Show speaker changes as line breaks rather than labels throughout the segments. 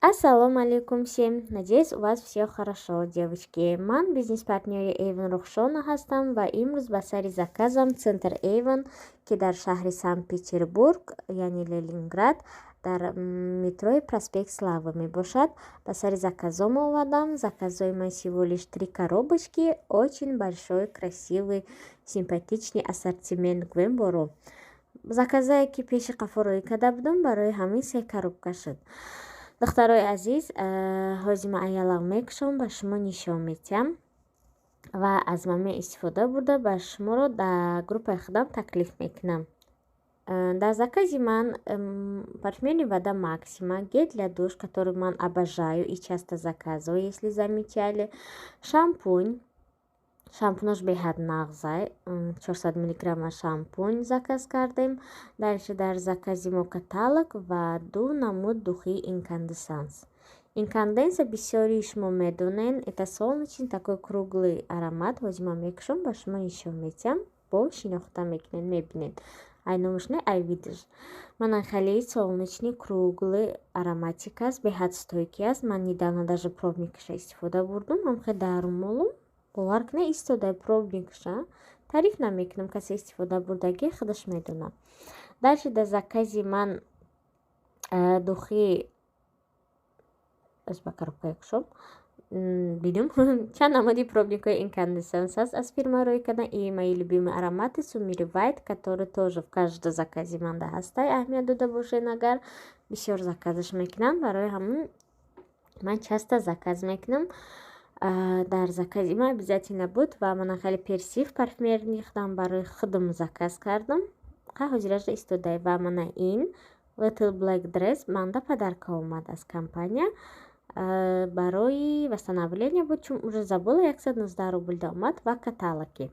Ассалому алейкум всем! Надеюсь, у вас все хорошо, девочки. Ман бизнес-партнери Эйвон Рухшона ҳастам ва имрӯз ба сари заказам Центр Эйвон, ки дар шаҳри Санкт-Петербург, яъне Ленинград, дар метрои Проспект Славы мебошад. Ба сари заказом омадам. Заказои ман всего лишь три коробочки. Очень большой, красивый, симпатичный ассортимент гӯем боро. Заказае, ки пеши қафо роӣ карда будам, барои ҳамин се коробка шуд. Духтарои азиз, ҳозир ман аялав мекушам, ба шумо нишон медиҳам ва аз ман истифода бурда, ба шуморо дар группаи худам таклиф мекунам. Дар закази ман парфюмерный вода Максима, гель для душ, который ман обожаю и часто заказываю, если замечали, шампунь. Шампунош беҳад нағзай, 400 миллиграмма шампунь заказ кардем. Дальше дар закази мо каталог ва ду намуд духи Инкандесанс. Инканденса бисёрии шумо медонед, это солнечный такой круглый аромат. Ҳозир ман мекушам, ба шумо нишон медиҳам, бо шинохта мекунед, мебинед. Ай номаш не, ай видиш. Мана хеле солнечный круглый ароматик аст, беҳад стойкий аст. Ман недавно даже пробникаша истифода бурдум, ҳамхе дарумолум, бовар кунед, истода пробникша. Таъриф намекунам, касе истифода бурдагӣ худаш медонад. Дальше дар закази ман духи ба коробкае кушом, бидум, чанд намуди пробникҳои Инкандесенс аст, аз фирма рӯй кардан. И мои любимые ароматы Summer White, который тоже в каждом заказе манда ҳастай. Аҳамият дода бошед, агар бисёр заказаш мекунанд, барои ҳамун ман часто заказ мекунам. Дар закази ман обязательно буд. Ва мана хеле персив парфюмерный худам барои худам заказ кардам, қа ҳозиражда истодай. Ва мана ин Little Black Dress манда подарка омад аз компания, барои восстановление буд, чун уже забыла, 119 рубль да омад ва каталоги.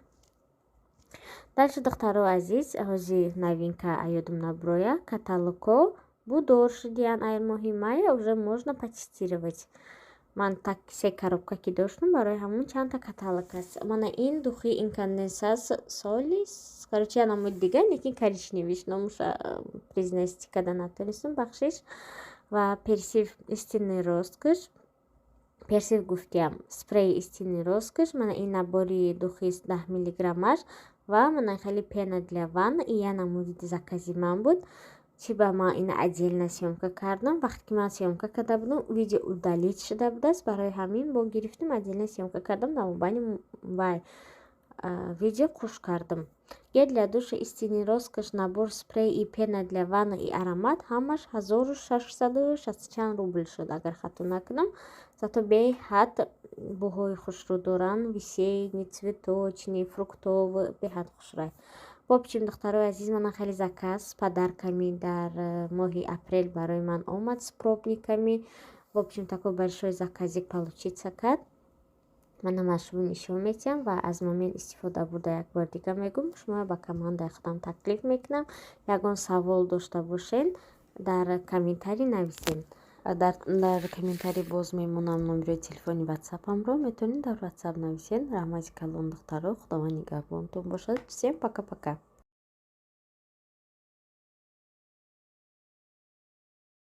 Дальше, духтаро азиз, ҳози новинка аёдум наброя, каталогҳо будор шудиян, ай моҳи мая уже можно потестировать. Ман так се коробка ки доштам, барои ҳамун чандта каталог аст. Мана ин духи Инкандесас Солис, короче, я намуди дигар, лекин коричневиш, номуша произнести карда натонистам, бахшиш. Ва персив Истинный роскошь, персив гуфтиям, спрей Истинный роскошь, мана ин набори духи 10 миллиграммаш ва мана хеле пена для ванны. И я намуди закази ман буд. Чӣ ба ман ина отдельно съёмка кардам? Вақте ки ман съёмка карда будам, видео удалить шуда будааст, барои ҳамин бо гирифтим, отдельно съёмка кардам, дар мобайни вай видео қуш кардам. Гель для душа Истинный роскошь, набор спрей и пена для ванны и аромат, ҳамаш 1660 чанд рубл шуд, агар хато накунам. Зато беҳад бӯҳои хушрӯ доранд: весенний, цветочный, фруктовый, беҳад хушрӯй. В общем, духтарои азиз, мана хеле заказ с подарками дар моҳи апрел барои ман омад, с пробниками. В общем, такой большой заказик получиться кард. Мана ман шумо нишон медиҳам ва аз момент истифода бурда, як бор дига мегӯм, шумо ба командаи худам таклиф мекунам. Ягон савол дошта бошед, дар комментарий нависед.
Дар комментарий боз мемонам номерои телефони ватсапамро, метавонед дар ватсап нависед. Раҳмати калон, духтаро, Худованд нигаҳбонтон бошад. Всем пока пока.